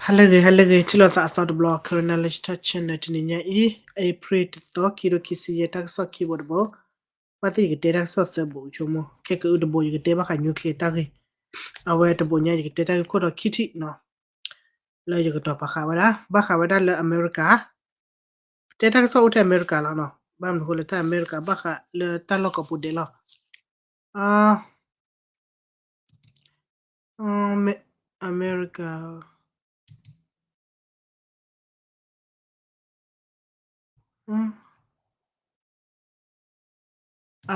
ဟါလၢအဂ့ၤ ဟါလၢအဂ့ၤ ထံၣ်လိာ်သးအသီတဘျီ Karen Knowledge Talk Channel တနံၤညါအံၤ April တသီ ခံကထိခံဆံယဲၢ် တၢ်ကစီၣ်ခံဘိတဘိ, ဘၣ်သ့ၣ်ယကတဲတၢ်ကစီၣ်သၢဘိ ယဆိကမိၣ် ခဲကအုတဘိ ယကတဲဘၣ်ဃး nuclear တၢ်ဂ့ၢ်, အဝဲတဘိညါ ယကတဲတၢ်ဂ့ၢ်ခိၣ်ဒီးခံထံၣ်နီၤ, လၢယကတီၤပာ်ဃာ်ဝဲဒၣ် ဘၣ်ဃးဝဲဒၣ်လၢအမဲရကၤ တဲတၢ်ကစီၣ်အိၣ်ထဲအမဲရကၤလီၤနီၤ, ဘၣ်မနုၤဃိလၢတၢ်အမဲရကၤ ဘၣ်ဃးလၢတၢ်လီၢ်ကိးပူၤဒဲးလီၤ. အမဲရကၤ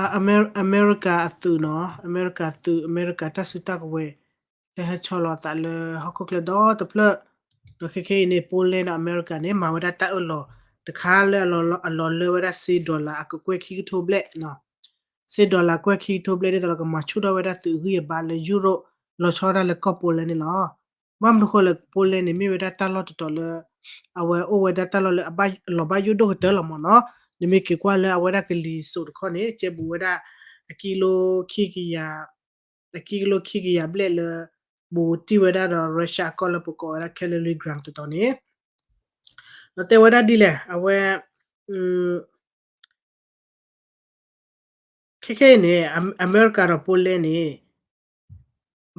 အမဲရကၤအသုးနီၤ, အမဲရကၤသုး အမဲရကၤတၢ်စုတၢ်ကဝဲၤ လၢဟဲဆီလီၤအသးလၢဟီၣ်ခိၣ်ချၢဒီတဖျၢၣ်, ဒီးခဲခဲအံၤန့ၣ် Poland ဒီးအမဲရကၤန့ၣ် မၤဝဲဒၣ်တၢ်အၢၣ်လီၤတခါလၢအလီၤလၢဝဲဒၣ်စ့ dollar အကကွဲၢ်ခံကထိဘျဲၣ် စ့ dollar ကွဲၢ်ခံကထိဘျဲၣ် ဒ်သိးဒီးကမၤဆူၣ်ထီၣ်ဝဲဒၣ်သုးအဂံၢ်အဘါလၢ Europe လီၤဆီဒၣ်လၢကီၢ် Poland န့ၣ်လီၤ. ဘၣ်မနုၤဃိလၢ Poland န့ၣ် မ့ၢ်ဝဲဒၣ်တၢ်လီၢ်တတီၤလၢ အဝဲအိၣ်ဝဲဒၣ်တၢ်လီၢ်လၢအဘၣ်လီၤဘၣ်ယိၣ်ဒိၣ်ကတၢၢ်လီၤမ့ၢ်နီၤ, နမ့ၢ်က့ၤကွၢ်လၢအဝဲဒၣ်ကလံၤစိးတခီန့ၣ် ကဲဘူးဝဲဒၣ် အကံလိခံကယၤ အကံလိခံကယၤဘျဲၣ်လၢ ဘူးတံၢ်ဝဲဒၣ်ဒီး Russia အကီၢ်လၢပကိးဝဲဒၣ် Kaliningrad တတီၤန့ၣ်, ဒီးတဲဝဲဒၣ်ဒ်လဲၣ် အဝဲ ခဲခဲအံၤန့ၣ် အမဲရကၤဒီး Poland န့ၣ်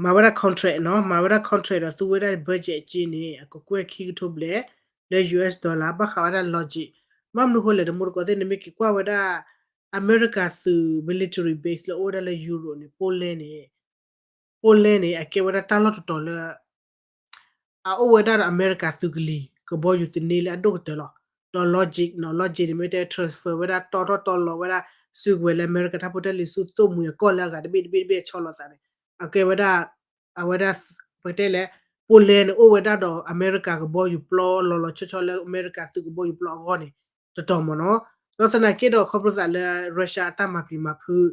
မၤဝဲဒၣ် contract နီၤ, မၤဝဲဒၣ် contract ဒီးသူဝဲဒၣ် budget အကျိၤန့ၣ် အကကွဲၢ်ခံကထိဘျဲၣ် လၢ US dollar ဘၣ်ဃးဝဲဒၣ် logistic, ဘၣ်မနုၤဃိလဲၣ် တမူတကိးသ့ၣ် နမ့ၢ်က့ၤကွၢ်ဝဲဒၣ် အမဲရကၤသုး military base လၢအိၣ်ဝဲဒၣ်လၢ Europe န့ၣ် Poland န့ၣ် Poland န့ၣ် အကဲဝဲဒၣ်တၢ်လီၢ်တတီၤလၢ အအိၣ်ဝဲဒၣ်ဒီးအမဲရကၤသုးကလံၤ ကဘီယူၤသန့လၢအဒိၣ်ကတၢၢ်လီၤ. ဒီး logistic နီၤ, logistic န့ၣ်မ့ၢ်တဲ transfer ဝဲဒၣ် တီထီၣ်တီလီၤဝဲဒၣ် စုကဝဲၤလၢအမဲရကၤတၢ်ဖိတၢ်လံၤဆူသိၣ်မှံၤအကီၢ်လၢအဂၤတဘ့ၣ်တဘ့ၣ်တဘ့ၣ်ဆီလီၤသးန့ၣ် အကဲဝဲဒၣ် အဝဲဒၣ် ပတဲလဲၣ် Poland န့ၣ် အိၣ်ဝဲဒၣ်ဒီးအမဲရကၤကဘီယူၤပျီလီၤလီၤဆီဆီလၢအမဲရကၤသုးကဘီယူၤပျီအဂီၢ်န့ၣ် တတီၤမ့ၢ်နီၤ, ဒီးသနာ်က့ဒီးခီဖျိသးလၢ Russia အတၢ်မၤပျံၤမၤဖုး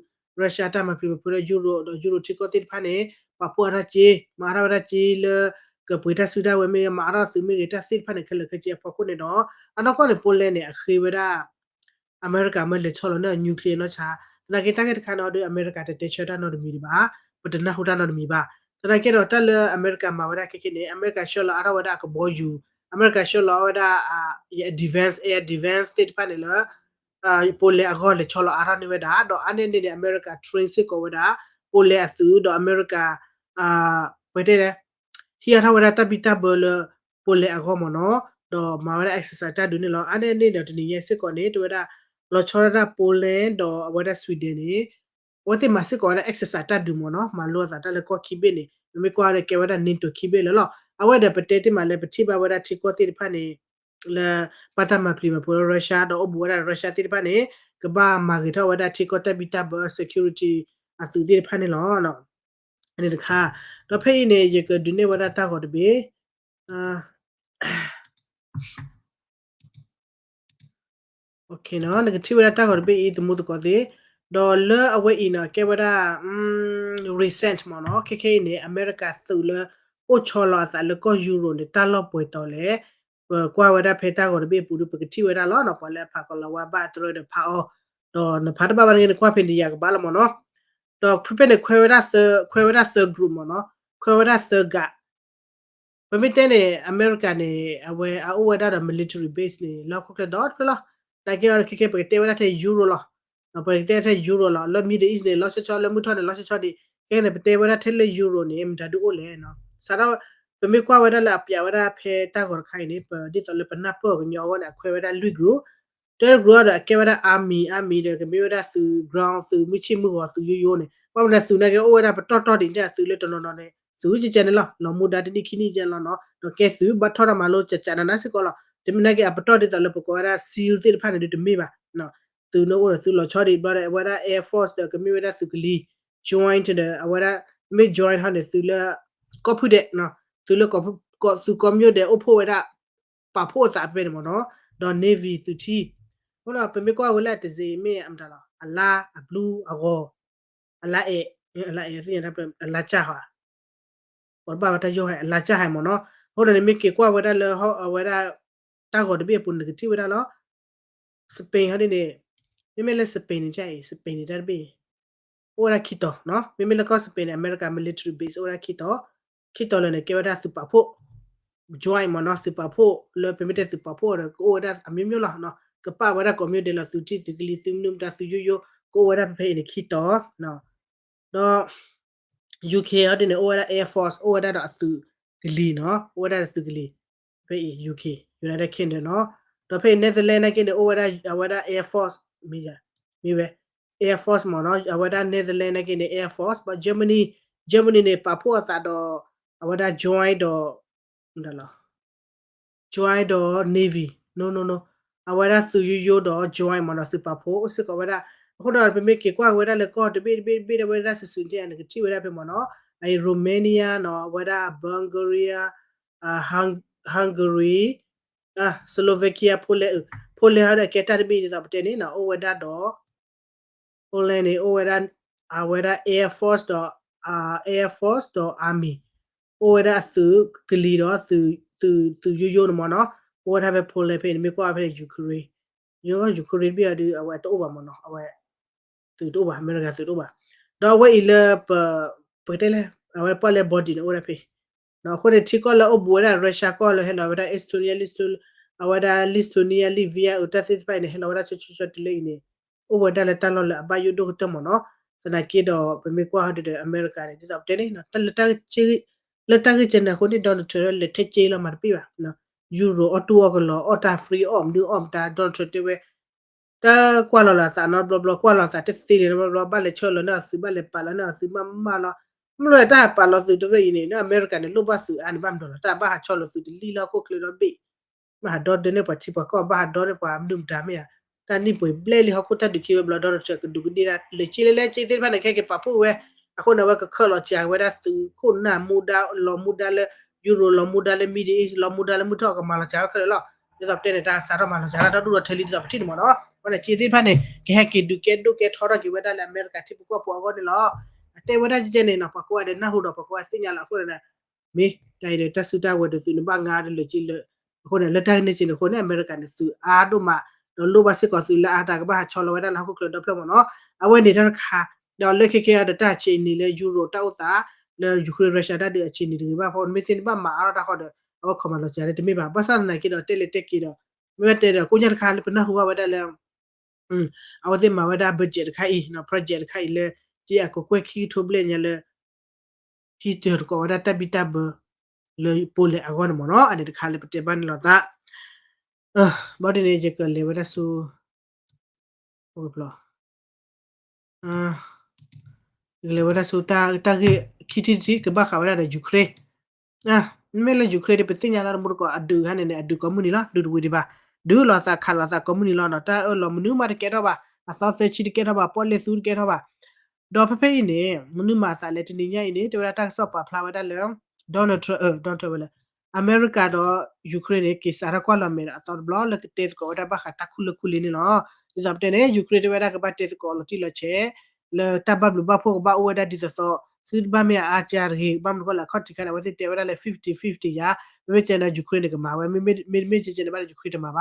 Russia အတၢ်မၤပျံၤမၤဖုးလၢ Europe ဒီး Europe ထံကီၢ်သ့ၣ်တဖၣ်န့ၣ် ပာ်ဖှိၣ်အါထီၣ်စ့ မၤအါထီၣ်ဝဲဒၣ်စ့လၢ ကပှ့ၤတၢ်စုတၢ်ဝဲၤမ့ၢ်ဂ့ၤ မၤအါထီၣ်သုးမ့ၢ်ဂ့ၤ တၢ်သ့ၣ်တဖၣ်န့ၣ် ခဲလၢာ်ခဲဆ့အဖီခိၣ်န့ၣ်ဒီး အနီၢ်ကီၢ်န့ၣ် Poland န့ၣ် အဃ့ဝဲဒၣ် အမဲရကၤမ့ၢ်လဲၤဆီလီၤန့ၢ် nuclear နီၢ်ဆါ, သနာ်က့တၢ်ဂ့ၢ်တခါန့ၣ်ဒီး အမဲရကၤတတဲဆၢတၢ်နီတမံၤဒံးဘၣ်, ပတနၢ်ဟူတၢ်နီတမံၤဘၣ်. သနာ်က့ဒီးတၢ်လၢအမဲရကၤမၤဝဲဒၣ်ခဲခဲန့ၣ် အမဲရကၤဆှၢလီၤအါထီၣ်ဝဲဒၣ်အကဘီယူၤ, အမဲရကၤဆှၢလီၤအါဝဲဒၣ် defense, air defense သ့ၣ်တဖၣ်န့ၣ်လၢ Poland အဂီၢ်လဲၤဆီလီၤအါထီၣ်န့ၢ်ဝဲဒၣ်, ဒီးအါန့ၢ်န့ၣ်န့ၣ် အမဲရကၤ train စ့ၢ်ကီးဝဲဒၣ် Poland အသုး ဒီးအမဲရကၤ ပတဲလဲၣ် ဟံးအါထီၣ်ဝဲဒၣ်တၢ်ဘံၣ်တၢ်ဘၢလၢ Poland အဂီၢ်မ့ၢ်နီၤ, ဒီးမၤဝဲဒၣ် exercise တၢ်ဒုးန့ၣ်လီၤ. အါန့ၢ်န့ၣ်ဒီးတနံၤညါစ့ၢ်ကီးန့ၣ် တဲဝဲဒၣ် လီၤဆီဒၣ်တၢ် Poland ဒီးအဝဲဒၣ် Sweden န့ၣ် အဝဲသ့ၣ်မၤစ့ၢ်ကီးဝဲဒၣ် exercise တၢ်ဒုးမ့ၢ်နီၤ, မၤလိအသးတၢ်လၢကီၢ်ခံဘ့ၣ်န့ၣ် ပမ့ၢ်ကွၢ်ဒီးကဲဝဲဒၣ် NATO ခံဘ့ၣ်လၢာ်လီၤ. အဝဲဒီးပတဲတ့ၢ်မးလၢပထံၣ်ဘၣ်ဝဲဒၣ်ထံကီၢ်သ့ၣ်တဖၣ်န့ၣ် လၢ ဘၣ်တၢ်မၤပျံၤမၤဖုးလၢ Russia ဒီးအိၣ်ဘူးဝဲဒၣ် Russia သ့ၣ်တဖၣ်န့ၣ် ကဘၣ်မၤဂ့ၤထီၣ်ဝဲဒၣ်ထံကီၢ်တၢ်ဘံၣ်တၢ်ဘၢ security အသုးသ့ၣ်တဖၣ်န့ၣ်လီၤ. အန့ၣ်တခါ, ဒီးဖဲအံၤန့ၣ် ယကဒုးနဲၣ်ဝဲဒၣ်တၢ်ဂီၤတဘ့ၣ် နကထံၣ်ဝဲဒၣ်တၢ်ဂီၤတဘ့ၣ်အံၤ သမူသကိးသ့ၣ်, ဒီးလၢအဝဲအံၤန့ၣ် ကဲဝဲဒၣ် recent မ့ၢ်နီၤ, ခဲခဲအံၤန့ၣ် အမဲရကၤသုးလၢ အိၣ်ဆီလီၤအသးလၢကီၢ် Europe န့ၣ် တၢ်လီၢ်ပှဲၤတီၤလဲၣ်, ပကွၢ်ဝဲဒၣ်ဖဲတၢ်ဂီၤတဘ့ၣ်အပူၤဒီး ပကထံၣ်ဝဲဒၣ်လီၤနီၤ, ပှၤလၢအဖးကီးလီၤဝါဘၣ်တရၢဒီးဖးအီၤ, ဒီးနဖးတဘၣ်ဘၣ်န့ၣ် နကွၢ်ဖဲန့ၣ်ယၤကဘၣ်လီၤမ့ၢ်နီၤ, ဒီးဖဲဖဲန့ၣ် ခွဲဝဲဒၣ်သၢ ခွဲဝဲဒၣ်သၢ group မ့ၢ်နီၤ, ခွဲဝဲဒၣ်သၢကး ပမ့ၢ်တဲန့ၣ် အမဲရကၤန့ၣ် အဝဲအအိၣ်ဝဲဒၣ်ဒီး military base န့ၣ် လၢဟီၣ်ခိၣ်ချၢဒီတဖျၢၣ်လီၤ. သနာ်က့ဒီး ခဲခဲ ပကတဲဝဲဒၣ်ထဲ Europe လီၤ. ပကတဲထဲ Europe လီၤ. လၢ Middle East န့ၣ် လီၤဆီဆီ လၢမုၢ်ထီၣ်န့ၣ် လီၤဆီဆီဒံး. ခဲခဲန့ၣ် ပတဲဝဲဒၣ်ထဲလၢ Europe န့ၣ် မတၤဒုးအိၣ်လဲၣ်. စးထီၣ် ပမ့ၢ်ကွၢ်ဝဲဒၣ်လၢအပျးဝဲဒၣ် ဖဲတၢ်ဂီၤတခါအံၤန့ၣ် ပဒ်သိးလၢပနၢ်ပၢၢ်အီၤကညီအဂီၢ်န့ၣ် အခွဲဝဲဒၣ်လွံၢ် group တၢ်တ group ဒီးအကဲဝဲဒၣ် army, army ဒီးကမ့ၢ်ဝဲဒၣ်သုး ground သုးမုၢ်ဆ့ၣ်မုၢ်ဂီၤသုးယိယိန့ၣ် ဘၣ်မနုၤသုးနာ်က့အိၣ်ဝဲဒၣ်ပတီၢ်တီၢ်ဒံးန့ၣ် အသုးလၢတနီၤနီၤန့ၣ် သုးကဲကဲန့ၣ်လီၤ. လီၤမူဒါတနံၣ်ခံနံၣ်ကဲလီၤနီၤ ဒီးကဲသုးဘၣ်ထီၣ်တၢ်မၤလိကကးနးနးစ့ၢ်ကီးလီၤ. တမ့ၢ်နာ်က့အပတီၢ်ဒ်သိးလၢပကိးဝဲဒၣ် seal သ့ၣ်တဖၣ်န့ၣ်ဒုးတမ့ၢ်ဘၣ်. သုးန့ၣ်အိၣ်ဒီးသုးလီၤဆီဒံးဘျီဒီး အဝဲဒၣ် air force ဒီးကမ့ၢ်ဝဲဒၣ်သုးကလံၤ joint ဒီး အဝဲဒၣ် မ့ၢ် joint ဟီန့ၣ် သုးလၢ ကီၢ်ဖုၣ်ဒဲး သုးလၢ သုးကီၢ်မျိာ်ဒဲးအိၣ်ဖှိၣ်ဝဲဒၣ် ပာ်ဖှိၣ်အသးဖဲန့ၣ်မ့ၢ်နီၤ, ဒီး navy သုးထံ, အဃိဒီးပမ့ၢ်ကွၢ်ဝဲလၢအတစ့မ့ၢ်အမတၤလီၤ အလါအဘျူးအဂီၤ, အလါအဲး, အလါအဲးသ့ၣ်ညါတၢ်ပျၢၤ အလါကၢ်ဟီ, ပှၤတဘၣ်ဝဲတၢ်ယိၣ်ဟဲ အလါကၢ်ဟဲမ့ၢ်နီၤ, အဃိဒီးန့ၣ်မ့ၢ်က့ၤကွၢ်ဝဲဒၣ်လၢဟီၣ်အဝဲဒၣ် တၢ်ဂီၤတဘ့ၣ်အပူၤန့ၣ် နကထံၣ်ဝဲဒၣ်လီၤ Spain ဟီဒ်န့ၣ်, မ့မ့ၢ်လၢ Spain န့ၣ် Spain န့ၣ်တၢ်တဘ့ၣ်န့ၣ် အိၣ်ဝဲဒၣ်ခံတီၤနီၤ, မ့မ့ၢ်လၢကီၢ် Spain န့ၣ် အမဲရကၤ military base အိၣ်ဝဲဒၣ်ခံတီၤ, ခံတီၤလၢာ်န့ၣ် ကဲဝဲဒၣ်သုးပာ်ဖှိၣ်, joint မ့ၢ်နီၤ သုးပာ်ဖှိၣ်လၢပမ့ၢ်တဲသုးပာ်ဖှိၣ်ဒီး ကအိၣ်ဝဲဒၣ်အမျိုးမျိုးလီၤနီၤ ကပာ်ဝဲဒၣ်ကိးမံၤဒဲးလီၤ သုးထံၣ်သုးကလံၤ သုးမနုၤမတၤ သုးယိယိ ကအိၣ်ဝဲဒၣ်ဖဲဖဲအံၤန့ၣ်ခံတီၤ ဒီး UK ဟီဒ်န့ၣ် အိၣ်ဝဲဒၣ် Air Force အိၣ်ဝဲဒၣ်ဒီးအသုးကလံၤနီၤ အိၣ်ဝဲဒၣ်ဒီးသုးကလံၤ ဖဲအံၤ UK United Kingdom နီၤ ဒီးဖဲအံၤ Netherlands နာ်က့န့ၣ် အိၣ်ဝဲဒၣ် အဝဲဒၣ် Air Force မ့ၢ် မ့ၢ်ဝဲ Air Force မ့ၢ်နီၤ အဝဲဒၣ် Netherlands နာ်က့န့ၣ် Air Force ဘၣ် Germany Germany န့ၣ် ပာ်ဖှိၣ်အသးဒီး အဝဲဒၣ် joint ဒီး joint ဒီး navy no no no အဝဲဒၣ်သုးယိယိဒီး joint မ့ၢ်နီၤ သုးပာ်ဖှိၣ်အိၣ်စ့ၢ်ကီးဝဲဒၣ် အဃိဒီး ပမ့ၢ်က့ၤကွၢ်ဝဲဒၣ်လၢကီၢ်တဘ့ၣ်တဘ့ၣ်တဘ့ၣ် ဒီးဝဲဒၣ်စုာ်စုာ်န့ၣ် နကထံၣ်ဝဲဒၣ်ဖဲမ့ၢ်နီၤ အအံၤ Romania နီၤ အဝဲဒၣ် Bulgaria Hungary Slovakia Poland Poland ဟီဒီးကဲတၢ်တဘ့ၣ်ဒ်သိးပတဲန့ၣ်နီၤ အိၣ်ဝဲဒၣ်ဒီး Poland န့ၣ် အိၣ်ဝဲဒၣ် အဝဲဒၣ် Air Force ဒီး Air Force ဒီး Army အိၣ်ဝဲဒၣ်အသုးကလံၤဒီး သုးယိယိန့ၣ်မ့ၢ်နီၤ အိၣ်ဝဲဒၣ်ဖဲ Poland ဖဲန့ၣ် မ့ၢ်ကွၢ်ဖဲ Ukraine ယိ Ukraine တဘ့ၣ်အီၤဒီး အဝဲတအိၣ်ဘၣ်မ့ၢ်နီၤ အဝဲ သုးတအိၣ်ဘၣ် အမဲရကၤသုးတအိၣ်ဘၣ် ဒီးအဝဲအံၤလၢ ပကတဲလဲၣ် အဝဲပှၤလၢ body န့ၣ် အိၣ်ဝဲဒၣ်ဖဲ အဃိန့ၣ် ထံကီၢ်လၢအိၣ်ဘူးဝဲဒၣ် Russia ကီၢ်လၢဟဲလီၤဝဲဒၣ် Estonia Lithuania အဝဲဒၣ် Lithuania Latvia အတၢ်သ့ၣ်တဖၣ်အံၤန့ၣ် ဟဲလီၤဝဲဒၣ်ဆိဆိဆိတုၤလၢအံၤန့ၣ် အိၣ်ဝဲဒၣ်လၢတၢ်လီၢ်လၢအဘၣ်ယိၣ်ဒိၣ်ကတၢၢ်မ့ၢ်နီၤ သနာ်က့ဒီး ပမ့ၢ်ကွၢ်ဟီဒ်ဒီး အမဲရကၤန့ၣ် ဒ်သိးပတဲန့ၣ် လၢတၢ်ဂ့ၢ်ကဲန့ၣ်အဃိန့ၣ် Donald Trump လဲၤထဲက့လီၤမၤတပ့ၢ်ဘၣ် Euro အီၣ်တူၢ်အီၣ်ကလီၤ အီၣ်တၢ် free အီၣ်မနုၤအီၣ်မတၤ Donald Trump တဲဝဲ တၢ်ကွၢ်လီၤလီၤအသးနီတဘျီဘျီ ကွၢ်လီၤအသးတသ့လံနီတဘျီဘျီ ဘၣ်လဲၤဆှၢလီၤန့ၢ်အီၤသုး ဘၣ်လဲၤပာ်လီၤန့ၢ်အီၤသုးမးမးလီၤ. မ့ၢ်လၢတၢ်ဟးပာ်လီၤသုးတရၢအံၤန့ၣ် အမဲရကၤန့ၣ် လိၣ်ဘၣ်သုးအါန့ၣ် ဘၣ်မနုၤလီၤ တၢ်ဘၣ်ဟးဆီလီၤသုးတလံၣ်လၢဟီၣ်ခိၣ်ချၢဒီဘ့ၣ် ဘၣ်ဟးဒီသဒၢန့ၢ်ပှၤထံပှၤကီၢ် ဘၣ်ဟးဒီန့ၢ်ပှၤမနုၤမတၤမ့ၢ်ဧါ, တၢ်နံၣ်ပှဲၤဘျဲၣ်လံ ဟီၣ်ခိၣ်တၢ်ဒုးခံဝဲဘျီ Donald Trump ကဒူးကဒ့ၣ်ဒၣ် လဲၤက့လဲၤလဲၤက့သ့ၣ်တဖၣ်န့ၣ် ခဲက့ၤပာ်ဖှိၣ်ဝဲ, အဃိန့ၣ် အဝဲကခၢၣ်လီၤစှၤဝဲဒၣ်သုးခိၣ်နၢ်မူဒါ လီၤမူဒါလၢ Euro လီၤမူဒါလၢ Middle East လီၤမူဒါလၢမုၢ်ထီၣ်ကမၤလီၤစှၤဝဲခဲလၢာ်လီၤ. ဒ်သိးပတဲန့ၣ် တၢ်စးထီၣ်မၤလီၤစှၤတၢ်ဒီဒူၣ်ဒီထၢလံ ဒ်သိးပထံၣ်န့ၣ်မ့ၢ်နီၤ, အဃိန့ၣ် က့သ့ၣ်တဖၣ်န့ၣ် ကဟဲက့ၤဒုးကဲဒိၣ်ကဲထီထီၣ်က့ၤဝဲဒၣ်လၢအမဲရကၤထံဖိကီၢ်ဖိအဂီၢ်န့ၣ်လီၤ. အတဲဝဲဒၣ်ကဲကဲန့ၣ်နီၤ ပှၤကိးဂၤဒဲးနၢ်ဟူဒီး ပှၤကိးဂၤသ့ၣ်ညါလီၤ. အဃိန့ၣ် မ့ၢ်တၢ်အံၤဒီး တၢ်စုတၢ်ဝဲၤဒိးသုးန့ၣ် ဘၣ်ငါဒီးလၢာ်က့လၢာ်, အဃိန့ၣ် လၢတၢ်ဂ့ၢ်န့ၣ်စ့ၢ်န့ၣ်အဃိန့ၣ် အမဲရကၤန့ၣ် သုးအါဒိၣ်မး, ဒီးလိၣ်ဘၣ်စ့ၢ်ကီးသုးလၢအါတၢ်ကဘၣ်ဟးဆီလီၤဝဲဒၣ်လၢဟီၣ်ခိၣ်ချၢဒီဖျၢၣ်မ့ၢ်နီၤ, အဝဲန့ၣ်တၢ်တခါ, ဒီးလၢခဲခဲအံၤဒီးတၢ်ဆံးန့ၣ်လၢ Euro တၢ်အိၣ်သး, လၢ Ukraine Russia တၢ်ဒုးအဆံးန့ၣ်တဂ့ၤဘၣ် ဖဲမ့ၢ်သ့ၣ်န့ၣ်ဘၣ်မၤအါထီၣ်တၢ်ဃီဒီး အဝဲခီမၤလီၤစှၤလၢတမ့ၢ်ဘၣ် ဘၣ်ဆၣ်သနာ်က့ဒီးတဲလဲၤတဲက့ၤဒီး, မ့ၢ်ဝဲတဲဒီးကိးညါတခါလၢပနၢ်ဟူဘၣ်ဝဲဒၣ်လၢ အဝဲသ့ၣ်မၤဝဲဒၣ် budget တခါအံၤ, project တခါအံၤလၢ က့အကကွဲၢ်ခံကထိဘျဲၣ်ညါလၢ ဟံးတၢၤတကိးဝဲဒၣ်တၢ်ဘံၣ်တၢ်ဘၢ လၢ Poland အဂီၢ်န့ၣ်မ့ၢ်နီၤ, အန့ၣ်တခါလၢပတဲဘၣ်န့ၣ်လီၤသး, ဘၣ်ဒ်န့ၣ် ယကလဲၤဝဲဒၣ်ဆူ ယကလဲၤဝဲဒၣ်ဆူတၢ်ဂ့ၢ်ခံထံၣ်တထံၣ် ကဘၣ်ဃးဝဲဒၣ်ဒီး Ukraine မ့မ့ၢ်လၢ Ukraine ဒီး ပသ့ၣ်ညါလၢတမူတကိး အဒုးခါန့ၣ်န့ၣ် အဒုးကိးမုၢ်နံၤလီၤ, ဒုးတဝံၤဒံးဘၣ်, ဒုးလိာ်သးခးလိာ်သးကိးမုၢ်နံၤလီၤနီၤ, တၢ်အၢၣ်လီၤမနုၤမးတကဲထီၣ်ဘၣ်, အသီသၢဆံတကဲထီၣ်ဘၣ်, ပီၣ်လဲၣ်သူတကဲထီၣ်ဘၣ်, ဒီးဖဲဖဲအံၤန့ၣ် မနုၤမၤအသးလဲၣ် တနံၤညါအံၤန့ၣ် တဲဝဲဒၣ်တၢ်ကစီၣ်ပာ်ဖျါဝဲဒၣ်လၢ Donald Trump, Donald Trump ဝဲလၢ အမဲရကၤဒီး Ukraine န့ၣ် က့ၤစးထီၣ်ကွၢ်လီၤမဲာ်ဒီးအသီတဘျီ လၢကတဲသကိးဝဲဒၣ်ဘၣ်ဃးတၢ်ခူၣ်လၢခူၣ်လ့န့ၣ်လီၤ. ဒ်သိးပတဲန့ၣ် Ukraine တဲဝဲဒၣ်ကဘၣ်တဲသကိးလီၤတံၢ်လီၤဆဲး လၢတၢ်ဘၣ်ဘျုးဘၣ်ဖှိၣ်ကဘၣ်အိၣ်ဝဲဒၣ်ဒ်သိးသိး, သုတဘၣ်မ့ၢ်အအါကါတဂ့ၤ, ဘၣ်မနုၤဃိလဲၣ် အခီၣ်ထံးခါန့ၣ် အဝဲသ့ၣ်တဲဝဲဒၣ်လၢ fifty fifty ယါ, မ့မ့ၢ်ကဲန့ၣ် Ukraine န့ၣ်ကမၤဝဲ, မ့မ့ၢ်ကဲန့ၣ်ဘၣ်ဒီး Ukraine တမၤဘ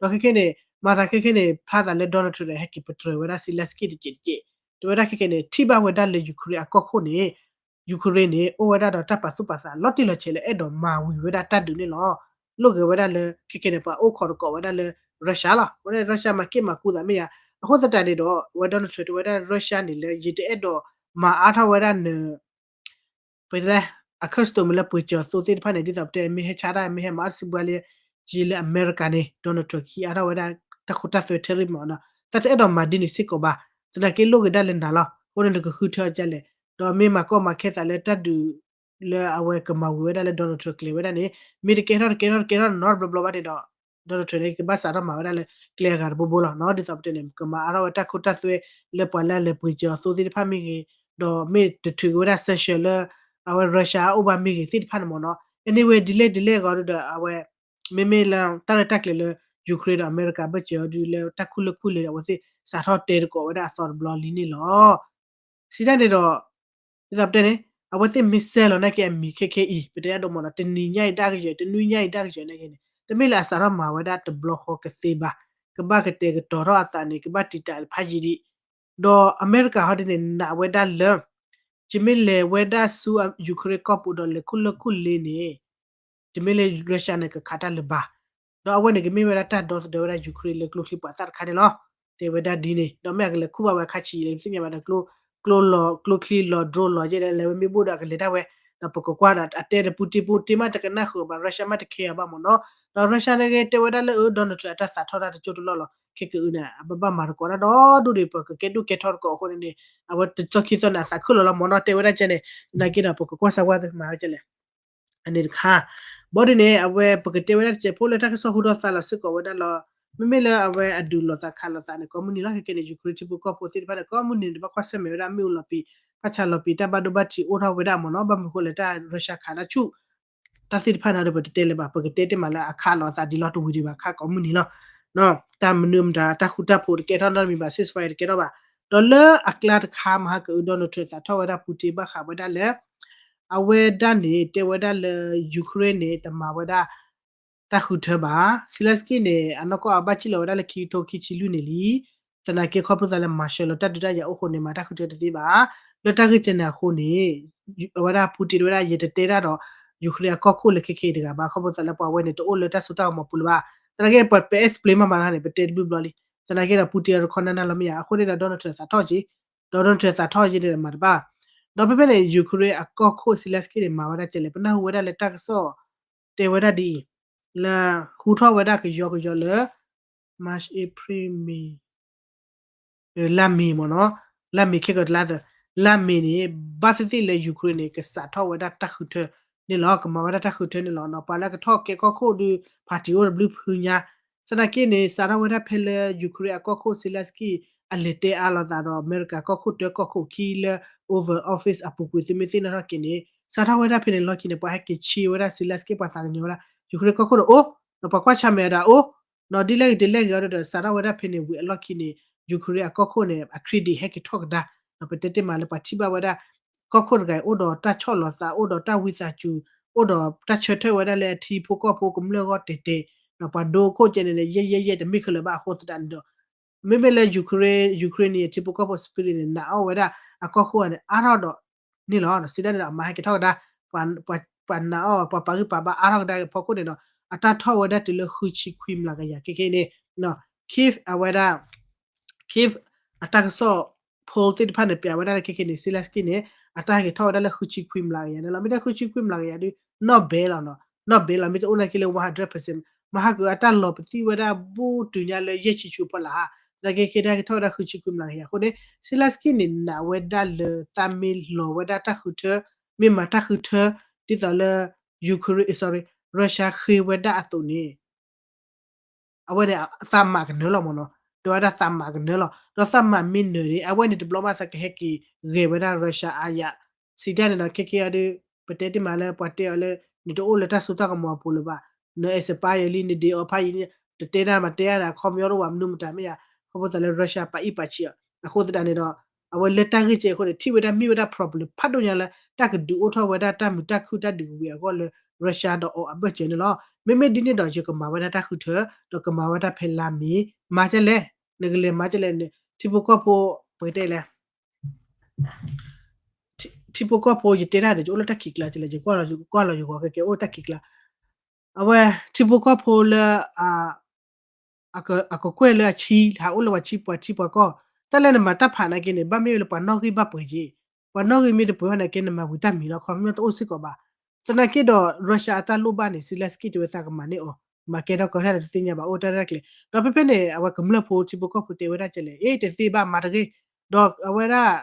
ၣ်. ဒီးခဲခဲန့ၣ် မၤသးခဲခဲန့ၣ် ဖျါသးလၢ Donald Trump န့ၣ် ဟဲက့ၤပတြၢၤဝဲဒၣ် Zelenskyy တစဲးတစဲး, တဲဝဲဒၣ်ခဲခဲန့ၣ် ထံၣ်ဘၣ်ဝဲဒၣ်လၢ Ukraine အကီၢ်ခိၣ်န့ၣ် Ukraine န့ၣ် အိၣ်ဝဲဒၣ်ဒီးတၢ်ပာ်သူၣ်ပာ်သးလီၤတံၢ်လီၤဆဲးလၢအဲၣ်ဒိးမၤဝံၤဝဲဒၣ်တၢ်ဒုးန့ၣ်လီၤ. လိၣ်ဂဲၤဝဲဒၣ်လၢ ခဲခဲန့ၣ် ပှၤအိၣ်ခိးတကိးဝဲဒၣ်လၢ Russia လီၤ. ဝဲဒၣ် Russia မၤက့ၢ်မၤကူသးမ့ၢ်ယါ, အဃိသတးန့ၣ်ဒီး အဝဲ Donald Trump တဲဝဲဒၣ် Russia န့ၣ်လၢ ယတအဲၣ်ဒိးမၤအါထီၣ်ဝဲဒၣ်န ပတဲ အ custom လၢပှ့ၤကၠီၤအသိသ့ၣ်တဖၣ်န့ၣ် ဒ်သိးပတဲ မ့ၢ်ဟဲဆါတၢ် မ့ၢ်ဟဲမၤအီၣ်စံးဘှါလၢ ယံာ်လၢအမဲရကၤန့ၣ် Donald Trump ကဟံးအါထီၣ်ဝဲဒၣ် တၢ်ခိတၢ်သွဲ tariff မ့ၢ်နီၤ, တၢ်တအဲၣ်ဒိးမၤဒ်န့ၣ်စ့ၢ်ကီးဘၣ်, သနာ်က့လိၣ်ဂ့ၤဒၣ်လၢနၤလီၤ, အဃိန့ၣ်နကဃုထၢအီၤဒ်လဲၣ်, ဒီးမ့ၢ်မၤကီမၤခဲသးလၢတၢ်ဒုး လၢအဝဲကမၤဝံၤဝဲဒၣ်လၢ Donald Trump ကျဲၤဝဲဒၣ်န့ၣ် မ့ၢ်တကဲထီၣ်တကဲထီၣ်တကဲထီၣ်နီတဘျီဘျီဘၣ်န့ၣ်ဒီး Donald Trump န့ၣ် ကဘၣ်စးထီၣ်မၤဝဲဒၣ်လၢကျဲအဂၤတဘိဘိလီၤနီၤ, ဒ်သိးပတဲန့ၣ် ကမၤအါထီၣ်ဝဲတၢ်ခိတၢ်သွဲလၢပှၤလၢအလဲၤပှ့ၤကၠီၤအသိသ့ၣ်တဖၣ်မ့ၢ်ဂ့ၤ, ဒီးမ့ၢ်တထုးက့ၤဝဲဒၣ် sanction လၢ အဝဲ Russia အအိၣ်ဘၣ်မ့ၢ်ဂ့ၤသ့ၣ်တဖၣ်န့ၣ်မ့ၢ်နီၤ, anyway ဒ်လဲၣ်ဒ်လဲၣ်ဂီၤဒီး အဝဲ မ့မ့ၢ်လၢတၢ်ရဲၣ်တၢ်ကျဲၤလၢ Ukraine ဒီးအမဲရကၤဘၢၣ်စၢၤအီၤဒုးလၢတၢ်ခူၣ်လၢခူၣ်လ့ၤဒီး အဝဲသ့ၣ်စးထီၣ်တဲသကိးဝဲဒၣ်အသီတဘျီလံန့ၣ်လီၤ. စံးတၢ်န့ၣ်ဒီး ဒ်သိးပတဲန့ၣ် အဝဲသ့ၣ်မ့ၢ်စဲလီၤနာ်က့အမံၤခဲခဲအံၤ ပတဲဒၣ်ဒိၣ်မးနီၤ တနံၤညါအံၤဒၣ်ကယၢၤ တနွံညါအံၤဒၣ်ကယၢၤနာ်က့န့ၣ် တမ့ၢ်လၢအစးထီၣ်မၤဝဲဒၣ်တဘျီဃီကသ့ဘၣ်, ကဘၣ်ကတဲာ်ကတီၤထီၣ်အသးန့ၣ် ကဘၣ်တံာ်တာ်ဖးယံာ်ဒံး, ဒီးအမဲရကၤဟီဒ်န့ၣ် နာ်ဝဲဒၣ်လၢ ယမ့ၢ်လဲၤဝဲဒၣ်ဆူ Ukraine ကီၢ်ပူၤဒီးလဲၤခူၣ်လၢခူၣ်လ့ၤန့ၣ် တမ့ၢ်လၢ Russia န့ၣ် ကခးတၢ်လၢၤဘၣ်. ဒီးအဝဲန့ၣ်ကမ့ၢ်ဝဲဒၣ်တၢ်ဒီသဒၢဝဲဒၣ် Ukraine လၢကျိချံမျိာ်သၣ်တခါန့ၣ်လီၤ. တဲဝဲဒၣ်ဒ်န့ၣ် ဒီးမ့ၢ်အကလဲၤခူၣ်ဘၣ်ဝဲအခါဆံးလဲၣ် ပသ့ၣ်ညါဘၣ်ဒီး ကျိလီၤ ကျိချံလီၤ drone လီၤယဲၢ်ဒီး လဲၤဝဲမ့ၣ်ဘူၣ်ဒီးအကလဲၤတၢ်ဝဲ, ဒီးပကကွၢ်ဒီး အတဲဒီး Putin Putin မ့ၢ်တကနၣ်ဃုာ်အီၤဘၣ် Russia မ့ၢ်တခဲအီၤဘၣ်မ့ၢ်နီၤ. ဒီး Russia န့ၣ်ဂ့ၤ တဲဝဲဒၣ်လၢအ Donald Trump အတၢ်သးထီၣ်တၢ်တကၠိတလီၢ်လီၤ. ခဲကအုန့ၣ် အဘၣ်ဘၣ်မၤသကိးတၢ်ဒီဒူၣ်ဒီး ပကကဲဒိၣ်ကဲထီတကိးအဃိန့ၣ်န့ၣ် အဝဲတသီခံသီန့ၣ် အသးခုၣ်လီၤလီၤမ့ၢ်နီၤ တဲဝဲဒၣ်ကဲန့ၣ်. သနာ်က့ဒီး ပကကွၢ်စၢၤကွၢ်သ့မၤဝဲကဲလဲၣ် အန့ၣ်တခါ, ဘၣ်ဒ်န့ၣ် အဝဲပကတဲဝဲဒၣ်တစဲးဖိလၢတၢ်ကစီၣ်ဟူထီၣ်သါလီၤစ့ၢ်ကီးဝဲဒၣ်လီၤ. မ့မ့ၢ်လၢအဝဲအဒုးလိာ်သးခးလိာ်သးန့ၣ် ကိးမုၢ်နံၤလီၤ. ခဲကဲန့ၣ် Ukraine ထံဖိကီၢ်ဖိသ့ၣ်တဖၣ်န့ၣ် ကိးမုၢ်နံၤန့ၣ် ဘၣ်ကွၢ်ဆၢၣ်မဲာ်ဝဲဒၣ်မ့ၣ်အူလီၤပံာ် ဘၣ်ဆၣ်လီၤပံာ်တၢ်ဘၣ်ဒိဘၣ်ထံးအိၣ်ထီၣ်ဝဲဒၣ်မ့ၢ်နီၤ. ဘၣ်မနုၤဃိလဲၣ် တၢ် Russia ခးတၢ်ဆူၣ် တၢ်သ့ၣ်တဖၣ်န့ၣ်ဒီး ပတတဲလၢၤဘၣ် ပကတဲတ့ၢ်မးလၢအခးလိာ်သးဒ်လီၤတဝံၤဒံးဘၣ် ခးကိးမုၢ်နံၤလီၤ. တၢ်မနုၤမတၤ တၢ်ဃူတၢ်ဖိးတကဲထီၣ်နီတမံၤဘၣ် ceasefire တကဲထီၣ်ဘၣ်. ဒီးလၢအကျါတခါ မဟါကအု Donald Trump သးထီၣ်ဝဲဒၣ် Putin ဘၣ်ဃးဝဲဒၣ်လၢ အဝဲဒၣ်န့ၣ် တဲဝဲဒၣ်လၢ Ukraine န့ၣ် တမၤဝဲဒၣ် တၢ်ဃုထၢဘၣ်. Zelensky န့ၣ် အနီၢ်ကီၢ်အဘၣ်စံၣ်လီၤဝဲဒၣ်လၢခံကထိခံဆံလွံၢ်န့ၣ်လံ. သနာ်က့ခီဖျိသးလၢမၤစၢၤလီၤတၢ်ဒုးတၢ်ယၤအိၣ်ဃိန့ၣ် မၤတၢ်ဃုထၢတသ့ဘၣ်. လၢတၢ်ဂ့ၢ်ကဲန့ၣ်အဃိန့ၣ် အဝဲဒၣ် Putin တဲဝဲဒၣ် ယတတဲတၢ်ဒီး Ukraine အကီၢ်ခိၣ်လၢခဲခဲအံၤတဂၤဘၣ် ခီဖျိသးလၢပှၤဝဲန့ၣ် တအိၣ်လၢတၢ်စိတၢ်ကမီၤပူၤလၢၤဘၣ်. သနာ်က့ ပ explain မးမးန့ၣ် ပတဲတဘျုးဘျီလံ. သနာ်က့ဒီး Putin တခီနၢ်နၢ်လီၤမ့ၢ်ဧါ အဃိန့ၣ်ဒီး Donald Trump သးထီၣ်က့ၤ ဒီး Donald Trump သးထီၣ်က့ၤန့ၣ်မၤတဘၣ်. ဒီးဖဲဖဲန့ၣ် Ukraine အကီၢ်ခိၣ် Zelensky န့ၣ် မၤဝဲဒၣ်ကဲလဲၣ် ပနၢ်ဟူဝဲဒၣ်လၢတၢ်ကစီၣ် တဲဝဲဒၣ်ဒ်အံၤ, လၢ ဟူထီၣ်ဝဲဒၣ်ကယီကယီလၢ March April May လါမ့ၤမ့ၢ်နီၤ, လါမ့ၤခဲကတလါသၢ, လါမ့ၤန့ၣ် ဘၣ်သ့ၣ်သ့ၣ်လၢ Ukraine န့ၣ် ကစးထီၣ်ဝဲဒၣ်တၢ်ဃုထၢန့ၣ်လီၤ, ကမၤဝဲဒၣ်တၢ်ဃုထၢန့ၣ်လီၤ. ပှၤလၢကထီၣ်ကဲကီၢ်ခိၣ်ဒီး party အိၣ်တဘျုးဖုညါ, သနာ်က့န့ၣ် စးထီၣ်ဝဲဒၣ်ဖဲလၢ Ukraine အကီၢ်ခိၣ် Zelensky အလဲၤတဲအါလိာ်သးဒီး အမဲရကၤကီၢ်ခိၣ်တၢကီၢ်ခိၣ်ခံလၢ Oval Office အပူၤကွံာ် သုမ့ၢ်သ့ၣ်နီၣ်ထီၣ်က့ၤန့ၣ် စးထီၣ်ဝဲဒၣ်ဖဲန့ၣ်လီၢ်ခံန့ၣ် ပှၤဟဲက့ၤဆံးဝဲဒၣ် Zelensky ပှၤသးကညီၤဝဲဒၣ် Ukraine ကီၢ်ခိၣ်ဒီးအိၣ်, ဒီးပှၤကွၢ်ဆၢၣ်မဲာ်ဒီးအိၣ်, ဒီးဒ်လဲၣ်ဂ့ၤတလဲၣ်ဂ့ၤအီၤဒီး စးထီၣ်ဝဲဒၣ်ဖဲန့ၣ်ဝံၤအလီၢ်ခံန့ၣ် Ukraine အကီၢ်ခိၣ်န့ၣ် အ credit ဟဲက့ၤထီၣ်ကဒါ, ဒီးပတဲတ့ၢ်မးလၢပှၤထံၣ်ဘၣ်ဝဲဒၣ် ကီၢ်ခိၣ်တဂၤအံၤ အိၣ်ဒီးတၢ်ဆီၣ်လီၤသး အိၣ်ဒီးတၢ်ဝံသးစူၤ အိၣ်ဒီးတၢ်ဆၢထၢၣ်ဝဲဒၣ်လၢအထံဖိကီၢ်ဖိကမျၢၢ်အဂီၢ်တဲာ်တဲာ်, ဒီးပှၤဒိခိၣ်ကဲန့ၣ် ယဲၢ်ယဲၢ်ယဲၢ်တမ့ၢ်ခဲလၢာ်ဘၣ် အဃိသတးန့ၣ်ဒီး မ့မ့ၢ်လၢ Ukraine, Ukraine န့ၣ် ထံဖိကီၢ်ဖိ spirit န့ၣ် နာ်အီၣ်ဝဲဒၣ်အကီၢ်ခိၣ်ဂၤန့ၣ် အါထီၣ်ဒီးန့ၣ်လီၤ. စံးတၢ်န့ၣ်ဒီး အမၤဟဲက့ၤထီၣ်ကဒါ, ပှၤနာ်အီၣ် ပှၤပာ်ဂံၢ်ပာ်ဘါအါထီၣ်ကဒါက့ၤဖီခိၣ်န့ၣ်ဒီး အတၢ်ထီၣ်ဝဲဒၣ်တုၤလၢဃုဆံခွံမျးကယၤခဲခဲအံၤန့ၣ် Kyiv အဝဲဒၣ် Kyiv အတၢ်ကစီၣ်ဖိသ့ၣ်တဖၣ်န့ၣ် ပျးဝဲဒၣ်လၢခဲခဲန့ၣ် Zelensky န့ၣ် အတၢ်ဟဲက့ၤထီၣ်ဝဲဒၣ်လၢဃုဆံခွံမျးကယၤန့ၣ်လီၤ. မ့ၢ်တၢ်ဃုဆံခွံမျးကယၤဒီး နီၢ်ဘဲလီၤနီၤ, နီၢ်ဘဲလီၤ မ့ၢ်တအိၣ်နာ်က့လၢ one hundred percent မဟါကအု အတၢ်လီၤပသံၣ်ဝဲဒၣ်ဘူးတုၤညါလၢယဲၢ်ဆံဆူအဖီလာ်ဧါ, သနာ်က့ခဲဒၣ်ဟဲက့ၤထီၣ်ဝဲဒၣ်ဃုဆံခွံမျးကယၤအဃိန့ၣ် Zelensky န့ၣ် နာ်ဝဲဒၣ်လၢတၢ်မ့ၢ်လီၤဝဲဒၣ်တၢ်ဃုထၢ, မ့ၢ်မၤတၢ်ဃုထၢ ဒ်သိးလၢ Ukraine, sorry, Russia ဃ့ဝဲဒၣ်အသိးန့ၣ် အဝဲန့ၣ်သးမၤကနၢၤလီၤမ့ၢ်နီၤ, တဲဝဲဒၣ်သးမၤကနၢၤလီၤ. ဒီးသးမၤမ့ၢ်နၢၤန့ၣ် အဝဲန့ၣ်တဘျီဘၣ်သးကဟဲက့ၤ ဂဲၤဝဲဒၣ် Russia အါယၤ, စံးတၢ်န့ၣ်ဒီး ခဲကဲအံၤဒီး ပတဲတ့ၢ်မးလၢပှၤတဲအီၤလၢ နတအိၣ်လၢတၢ်စိတၢ်ကမီၤအပူၤလၢၤဘၣ်, န expire လံ န date of ဖးယံၤန့ၣ် တတဲတၢ်မၤတဲတၢ်ဒီး အခီပညီတအိၣ်ဘၣ်မနုၤမတၤမ့ၢ်ယါ, ခီဖျိသးလၢ Russia ပာ်အံၣ်ပာ်ဆံးအီၤ, အဃိသတးန့ၣ်ဒီး အဝဲလၢတၢ်ဂ့ၢ်ကဲအဃိန့ၣ် ထံၣ်ဝဲဒၣ်မ့ၢ်ဝဲဒၣ် problem ဖးဒိၣ်ညါလၢ တၢ်ကဒုးအိၣ်ထီၣ်ဝဲဒၣ်တၢ်မုာ်တၢ်ခုၣ်တၢ်ဒုးကဝံၤအဂီၢ်လၢ Russia ဒီးအီၤအဘၢၣ်စၢၤန့ၣ်လီၤ. မ့မ့ၢ်ဒ်န့ၣ်ဒီး ယကမၤဝဲဒၣ်တၢ်ဃုထၢ ဒီးကမၤဝဲဒၣ်ဖဲလါမ့ၤ, မၤကလဲၣ်, နကလဲၤမၤကလဲၣ်, ထံဖိကီၢ်ဖိ ပကတဲလဲၣ် ထံဖိကီၢ်ဖိ ယတဲတၢ်ဒီး ယအိၣ်လၢတၢ်ခံးကျါကလဲၣ်, ယကွၢ်လီၤယဂီၤကဲကဲအိၣ်တၢ်ခံးကျါ, အဝဲ ထံဖိကီၢ်ဖိလၢ အကကွဲၢ်လၢအဆံ ဟးအိၣ်လၢပှၤဆံပှၤထံပှၤကီၢ်, တၢ်လၢနမၤတၢ်ဖးနာ်က့န့ၣ် ဘၣ်မ့ၢ်ဝဲလၢပှၤနီၣ်ဂံၢ်ဘၣ်ပှဲၤက့ၤ, ပှၤနီၣ်ဂံၢ်မ့ၢ်တပှဲၤဘၣ်နာ်က့ နမၤဝံၤတၢ်မံၤလီၤ ခီပညီတအိၣ်စ့ၢ်ကီးဘၣ်. သနာ်က့ဒီး Russia အတၢ်လိၣ်ဘၣ်န့ၣ် Zelensky တဲဝဲသးကမၤန့ၢ်အီၤ, မၤကဲထီၣ်ကီထီၣ်ဒီးတသ့ၣ်ညါဘၣ် အိၣ်တၢ်ရဲၣ်ကျဲၤ, ဒီးဖဲဖဲန့ၣ် အဝဲကမျၢၢ်ဖိထံဖိကီၢ်ဖိတဲဝဲဒၣ်ကလဲၣ်, အ့ တသ့ဘၣ်မၤတဂ့ၤ, ဒီးအဝဲဒၣ်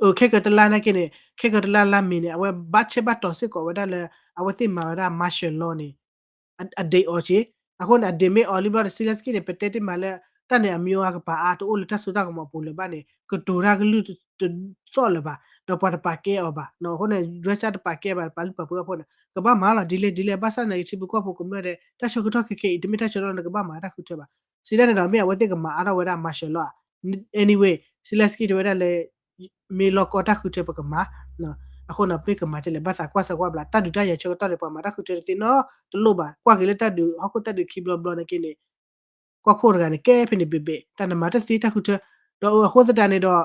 အ ခဲကတလါနာ်က့န့ၣ် ခဲကတလါလါမ့ၤန့ၣ် အဝဲဘၣ်ဆဲးဘၣ်တီၤစ့ၢ်ကီးဝဲဒၣ်လၢ အဝဲသ့ၣ်မၤဝဲဒၣ် martial law န့ၣ် အ date အီၤက့, အဃိန့ၣ် အ date မ့ၢ်အီၤလံဘျီဒီး Zelensky န့ၣ် ပတဲတ့ၢ်မးလၢ တၢ်န့ၣ်အမံၤအကပၤအါ တအိၣ်လၢတၢ်စိတၢ်ကမီၤပူၤလၢၤဘၣ်န့ၣ် ကတိၤတၢ်ကလုၢ်တသီၣ်လၢၤဘၣ်, ဒီးပှၤတပာ်ကဲအီၤဘၣ်, အဃိန့ၣ် Russia တပာ်ကဲဘၣ် ပှၤလုၢ်ပှၤပှ့ၤအဖီန့ၣ် ကဘၣ်မၤလီၤ ဒ်လဲၣ်ဒ်လဲၣ် ဘၣ်ဆၣ်သနာ်က့ ထံဖိကီၢ်ဖိကမျၢၢ်ဒီး တၢ်ဆၢကတီၢ်ခဲခဲအံၤ တမ့ၢ်တၢ်ဆၢကတီၢ်လၢနကဘၣ်မၤတၢ်ဃုထၢဘၣ်. စံးတၢ်န့ၣ်ဒီး မ့ၢ်အဝဲသ့ၣ်ကမၤအါထီၣ်ဝဲဒၣ် martial law ဧါ. Anyway, Zelensky တဲဝဲဒၣ်လၢ မ့ၢ်လီၢ်ကီတၢ်ဃုထၢပကမၤ, အဃိန့ၣ် မ့ၢ်ကမၤကလဲၣ် ဘၣ်သးကွၢ်စၢၤကွၢ်ဘျး တၢ်ဒုးတၢ်ယၤဆၢကတီၢ်န့ၣ် ပှၤမၤတၢ်ဃုထၢတသ့နီတလိၣ်ဘၣ်, ကွၢ်က့ၤလၢတၢ်ဒုး ဟီၣ်ခိၣ်တၢ်ဒုးခံဘျီဘျီနာ်က့န့ၣ် ကီၢ်ခိၣ်တဂၤန့ၣ် ကဲဖဲန့ၣ်ဘ့ၣ်ဘ့ၣ် တၢ်နမၤတသ့တၢ်ဃုထၢ, ဒီးအဃိသတးန့ၣ်ဒီး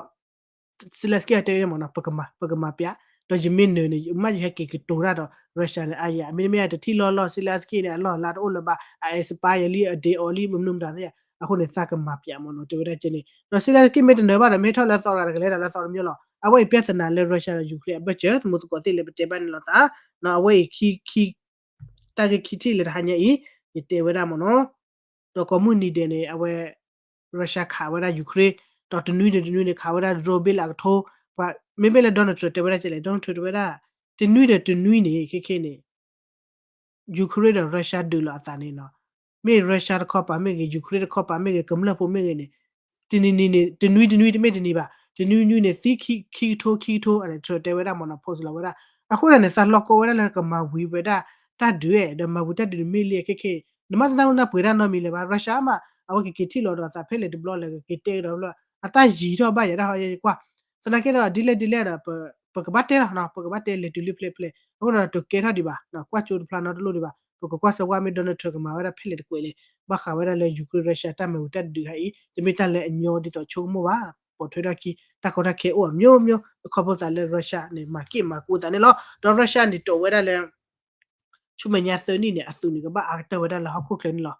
Zelensky တဲဝဲမ့ၢ်နီၤ ပကမၤ ပကမၤပျး, ဒီးယမ့ၢ်နၢၤန့ၣ် ယမ့ၢ်ယဟဲက့ၤကတိၤတၢ်ဒီး Russia န့ၣ် အါယၤ မ့တမ့ၢ်အတထံၣ်လီၢ်လီၢ် Zelensky န့ၣ် အလီၢ်အလၤတအိၣ်လၢၤဘၣ် အ expire လံ အ day အီၤလံ မနုၤမတၤသ့ၣ် အဃိန့ၣ် သးကမၤပၠးမ့ၢ်နီၤ တဲဝဲဒၣ်ကဲန့ၣ် ဒီး Zelensky မ့ၢ်တနၢၤဘၣ်ဒီး မ့ၢ်ထီၣ်လၢသီတဂၤတကလဲၤဒီးလၢသီတမံၤလီၤ အဝဲအံၤ ပြဿနာ လၢ Russia ဒီး Ukraine အဘၢၣ်စၢၤ တမူသကိးသ့ၣ်လၢပတဲဘၣ်န့ၣ်လီၤသး အဝဲအံၤ တၢ်ဂ့ၢ်ခံထံၣ်လၢတဟါညါအံၤ ယတဲဝဲဒၣ်မ့ၢ်နီၤ ဒီးကိးမုၢ်နံၤဒဲးန့ၣ် အဝဲ Russia ခးဝဲဒၣ် Ukraine ဒီးတနွံန့ၣ်တနွံန့ၣ် ခးဝဲဒၣ် drone ဘ့ၣ်လၢအကထိ ပှၤ မ့မ့ၢ်လၢ Donald Trump တဲဝဲဒၣ်ကလဲၣ် Donald Trump တဲဝဲဒၣ် တနွံဒီးတနွံန့ၣ် ခဲခဲန့ၣ် Ukraine ဒီး Russia ဒုးလိာ်အသးန့ၣ်နီၤ မ့ၢ် Russia တခီပၤမ့ၢ်ဂ့ၤ Ukraine တခီပၤမ့ၢ်ဂ့ၤ ကမျၢၢ်ဖိမ့ၢ်ဂ့ၤန့ၣ် တနံၤနံၤန့ၣ် တနွံတနွံတမ့ၢ်တနံၤဘၣ် တနွံနွံန့ၣ် သံခံကထိခံကထိ Trump တဲဝဲဒၣ်မ့ၢ်နီၤ post လီၤဝဲဒၣ် အဃိန့ၣ် သးလီၤကီဝဲဒၣ်လၢကမၤဝံၤဝဲဒၣ် တၢ်ဒုး ဒီးမၤဝံၤတၢ်ဒုးန့ၣ်မ့ၢ်လံခဲခဲ နမ့ၢ်တနၢ်ဟူနၢ်ပှဲၤတၢ်နီတမံၤလၢၤဘၣ် Russia မး အဝဲကက့ၤထံၣ်လီၤဒီးသးဖဲလဲၣ်တဘျီလဲၣ် ကက့ၤတဲကဒီးဘျီ အတၢ်ယံၤထီၣ်ဘၣ်ယၤဒၣ်ဟီယဲယကွၢ် သနာ်က့ဒီး ဒ်လဲၣ်ဒ်လဲၣ်ဒီး ပကဘၣ်တဲလီၤ ပကဘၣ်တဲလဲၤတုၤလၢဖျဲးဖျဲး အဃိဒီးတကဲထီၣ်ဒံးဘၣ် ကွၢ်ကၠိတဖျါနီတလိၣ်ဒံးဘၣ် ပကကွၢ်စၢၤဝဲမ့ၢ် Donald Trump ကမၤဝဲဒၣ်ဖဲလဲၣ်တကွဲးလဲၣ် ဘၣ်ဃးဝဲဒၣ်လၢ Ukraine Russia တၢ်မၤဝံၤတၢ်ဒုးဟါအံၤ တမ့ၢ်တၢ်လၢအညီဒ်သိးဆိကမိၣ်ဘၣ် ပိာ်ထွဲထီၣ်ခံ တၢ်ကီတၢ်ခဲအိၣ်အမျိုးမျိုး အခီဖျိသးလၢ Russia န့ၣ် မၤက့ၣ်မၤကိးသးန့ၣ်လီၤ ဒီး Russia န့ၣ် တိာ်ဝဲဒၣ်လၢ ဆူမဲာ်ညါသၢနံၣ်န့ၣ် အသုးန့ၣ် ကဘၣ်အါကတၢၢ်ဝဲဒၣ်လၢဟီၣ်ခိၣ်ချၢန့ၣ်လီၤ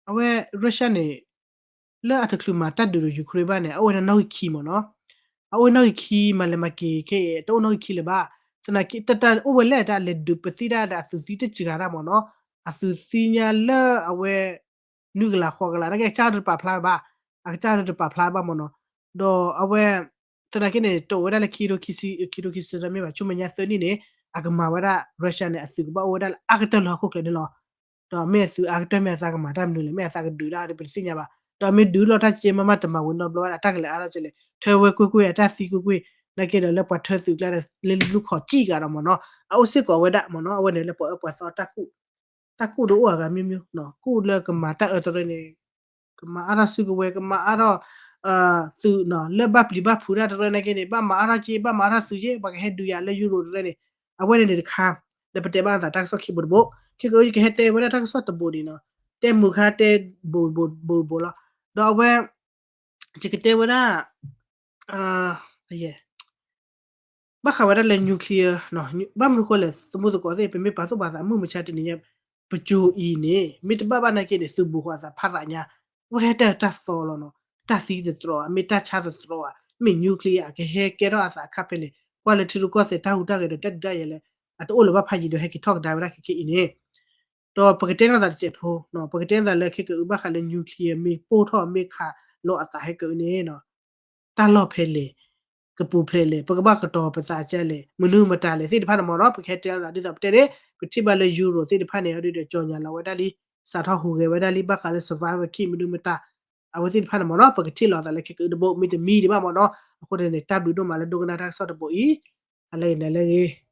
အဝဲ Russia န့ၣ် လၢအတချုးမၤတၢ်ဒုးဒီး Ukraine ဘၣ်န့ၣ် အအိၣ်ဝဲဒၣ်နီၣ်ဂံၢ်ခံမ့ၢ်နီၤ အအိၣ်နီၣ်ဂံၢ်ခံ မၤလဲၤမၤက့ၤခဲအံၤ တအိၣ်နီၣ်ဂံၢ်ခံလၢၤဘၣ် သနာ်က့ တၢ်တၢ်အိၣ်ဝဲလၢတၢ်လဲၤဒုးပသံတၢ်ဒီးအသုးသံတစှၤတၢ်မ့ၢ်နီၤ အသုးသံညါလၢအဝဲ နွံကလးဃိးကလး နာ်က့အကစၢ်တပာ်ဖျါဘၣ် အကစၢ်တပာ်ဖျါဘၣ်မ့ၢ်နီၤ ဒီးအဝဲ သနာ်က့န့ၣ် တိာ်ဝဲဒၣ်လၢခံကထိခံဆံ ခံကထိခံဆံသၢမ့ၢ်ဘၣ် ဆူမဲာ်ညါသၢနံၣ်န့ၣ် အကမၤဝဲဒၣ် Russia န့ၣ် အသုးကဘၣ်အိၣ်ဝဲဒၣ်လၢအါကတၢၢ်လၢဟီၣ်ခိၣ်ချၢန့ၣ်လီၤ ဒီးမ့ၢ်အသုးအါကတၢၢ်မ့ၢ်အသးကမၤတၢ်မနုၤလဲၣ် မ့ၢ်အသးကဒုးတၢ်ဒီးပတသ့ၣ်ညါဘၣ် ဒီးမ့ၢ်ဒုးလီၤတၢ်ကဲမးမးတမၤဝံၤနီတဘျီဘၣ်ဒီး တၢ်ကလဲၤအါထီၣ်ကလဲၣ် ထၢဝဲကွ့ၢ်ကွ့ၢ်အတၢ်သံကွ့ၢ်ကွ့ၢ် နာ်က့ဒီးလၢပှၤထၢသုးကျါဒီး လၢလူၢ်ခီၣ်ကံၣ်ဂၤဒီးမ့ၢ်နီၤ အအိၣ်စ့ၢ်ကီးဝဲဒၣ်မ့ၢ်နီၤ အဝဲန့ၣ်လၢပှၤအၢပှၤသီတၢ်ကူၣ် တၢ်ကူၣ်တအိၣ်အဂၤမ့ၢ်မ့ၢ် ကူၣ်လၢကမၤတၢ်အၢတရၢန့ၣ် ကမၤအါထီၣ်စုကဝဲၤ ကမၤအါထီၣ် သုး လၢဘၣ်ပျံၤဘၣ်ဖုးတၢ်တရၢနာ်က့န့ၣ် ဘၣ်မၤအါထီၣ်က့ ဘၣ်မၤအါထီၣ်သုးက့ ပှၤကဟဲဒုးယၤလၢယူရိၤတရၢန့ၣ် အဝဲန့ၣ်န့ၣ်တခါ ဒီးပတဲဘၣ်အသးတၢ်ကစီၣ်ခံဘိတဘိ ခဲကယကဟဲတဲဝဲဒၣ်တၢ်ကစီၣ်တဘိန့ၣ်နီၤ တဲမုာ်ခါတဲဘိဘိဘိဘိလီၤ ဒီးအဝဲ ယကတဲဝဲဒၣ် ဘၣ်ဃးဝဲဒၣ်လၢ nuclear ဘၣ်မနုၤဃိလဲၣ် သမူသကိးသ့ၣ် ပမ့ၢ်ပာ်သူၣ်ပာ်သးမုၢ်မဆါတနံၤညါ ပစိၤအံၤန့ၣ် မ့ၢ်တဘၣ်ဘၣ်နာ်က့န့ၣ် သုးဘူးဃီအသးဖးရးညါ အိၣ်ထဲတၢ်တၢ်သီလီၤနီၤ တၢ်သံသတြီၤဧါ မ့ၢ်တၢ်ဆါသတြီၤဧါ မ့ၢ် nuclear ကဟဲကဲထီၣ်အသးအခါဖဲလဲၣ် ကွၢ်လၢထံရူၢ်ကီၢ်သဲးတၢ်ဟူးတၢ်ဂဲၤဒီးတၢ်ဒုးတၢ်ယၤလၢ အတအိၣ်လၢၤဘၣ်ဖးယံၤဒီးဟဲက့ၤထီၣ်ကဒါဝဲဒၣ်ခဲခဲအံၤန့ၣ် ဒီးပကတဲထီၣ်သးတစဲးဖိ ပကတဲထီၣ်သးလၢခဲကအုဘၣ်ဃးလၢ nuclear မ့ၢ်ပိၢ်ထီၣ်မ့ၢ်ခးလီၤအသးခဲကအုန့ၣ် တၢ်လီၢ်ဖဲလဲၣ် ကပူၤဖဲလဲၣ် ပကဘၣ်ကတီၤပသးကဲလဲၣ် မနုၤမတၤလဲၣ်သ့ၣ်တဖၣ်န့ၣ်မ့ၢ်နီၤ ပကဟဲတဲအသးဒ်သိးပတဲန့ၣ် ပထံၣ်ဘၣ်လၢယူရိၤသ့ၣ်တဖၣ်န့ၣ် အဒုးဒီးကၠီညါလီၤဝဲဒၣ်လံ စးထီၣ်ဟူးဂဲၤဝဲဒၣ်လံ ဘၣ်ဃးလၢ survival kit မနုၤမတၤ အဝဲသ့ၣ်တဖၣ်န့ၣ်မ့ၢ်နီၤ ပကထံၣ်လီၤအသးလၢခဲကအုတဘိ မ့တမံၤဒံးဘၣ်မ့ၢ်နီၤ အဃိန့ၣ် တၢ်ဘျုးဒိၣ်မးလၢဒိကနၣ်တၢ်ကစီၣ်တဘိအံၤ အလဲၤဂ့ၤနၤလဲၤဂ့ၤ